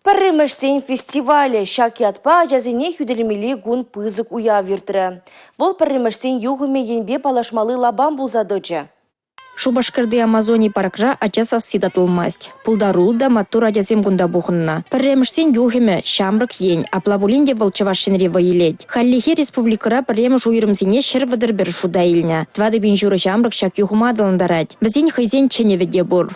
Пӗрремӗшсен фестивалӗ ҫак ятпа ачасене хӳтӗлемелли кун пысӑк уяв иртрӗ. Вӑл пӗрремӗшсен юхӑмӗ енпе паллашмалли лапам пулса тӑчӗ. Шупашкарти «Амазони» паркра ача сасси татӑлмасть. Пултаруллӑ та маттур ачасем кунта пухӑннӑ. Пӗрремӗшсен юхӑмӗ – ҫамрӑк ен. Апла пулин те вӑл Чӑваш Енре вӑй илет. Хальлӗхе республикӑра пӗрремӗш уйрӑмсене 131 шута илнӗ. 4 пин ҫурӑ ҫамрӑк ҫак юхӑма аталантарать. Вӗсен хӑйсен чӗнӗвӗ те пур.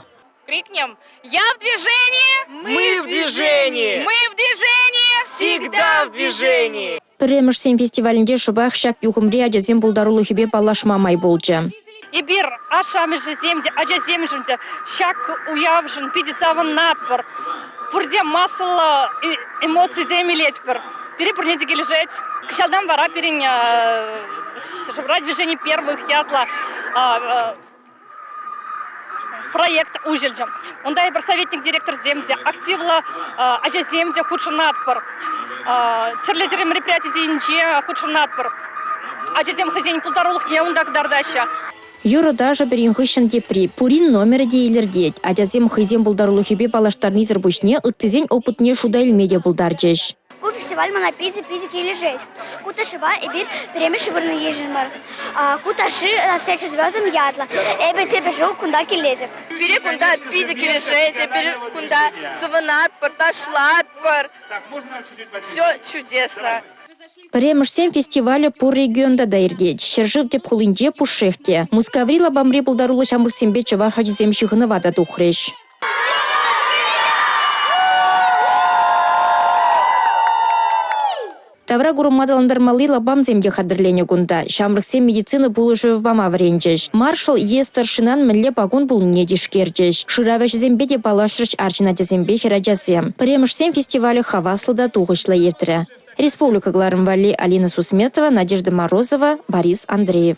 Крикнем «Я в движении! Мы в движении! Мы в движении! Всегда в движении!» Пӗрремӗшсен фестивалӗнче шӑпах ҫак юхӑмри ачасен пултарулӑхӗпе паллашма май пулчӗ. Эпир ашшӗ-амӑшӗсем те, ачасемшӗн те ҫак уявшӑн питӗ савӑнатпӑр. Пурте массӑллӑ эмоцисем илетпӗр. Пире пурне те килӗшет. Кӑҫалтан вара пирӗн ҫӗршывра «Движение первых» ятлӑ проект уҫӑлчӗ. Унта эпир советник директорсем те, активлӑ ачасем те хутшӑнатпӑр. Тӗрлӗ-тӗрлӗ мероприятисенче хутшӑнатпӑр. Ачасем хӑйсен пултарулӑхне унта кӑтартаҫҫӗ. Юрӑ-ташӑ пӗрин хыҫҫӑн тепри. Пурин номерӗ те илӗртет. Ачасем хӑйсен пултарулӑхӗпе паллаштарнисӗр пуҫне ыттисен опытне шута илме те пултарчӗҫ. Ку фестиваль мана питӗ-питӗ килӗшет. Ку ташӑпа эпир пӗрремӗш вырӑн йышӑнмӑр. Ку ташши «Навстречу звездам» ятлӑ. Эпӗ тепӗр ҫул кунта килетӗп. Пире кунта питӗ килӗшет. Эпир кунта сӑвӑнатпӑр, ташлатпӑр. Все чудесно. Пӗрремӗшсен фестивалӗ пур регионта та иртет. Ҫӗршыв тӗп хулинче пушшех те. Мускаври лапамри пултаруллӑ ҫамрӑксемпе чӑваш ачисем ҫыхӑнӑва та тухрӗҫ. Тавра курӑма аталантармалли лапамсем те хатӗрленӗ кунта. Ҫамрӑксем медицина пулӑшӑвӗ пама вӗренчӗҫ. Маршал е старшинан мӗнле пакун пулнине тишкерчӗҫ. Шырав ӗҫӗсемпе те паллашрӗҫ арҫын ачасемпе хӗрачасем. Пӗрремӗшсен фестивалӗ хаваслӑ та тухӑҫлӑ иртрӗ. Республика кӑларӑм валли Алина Сусметова, Надежда Морозова, Борис Андреев.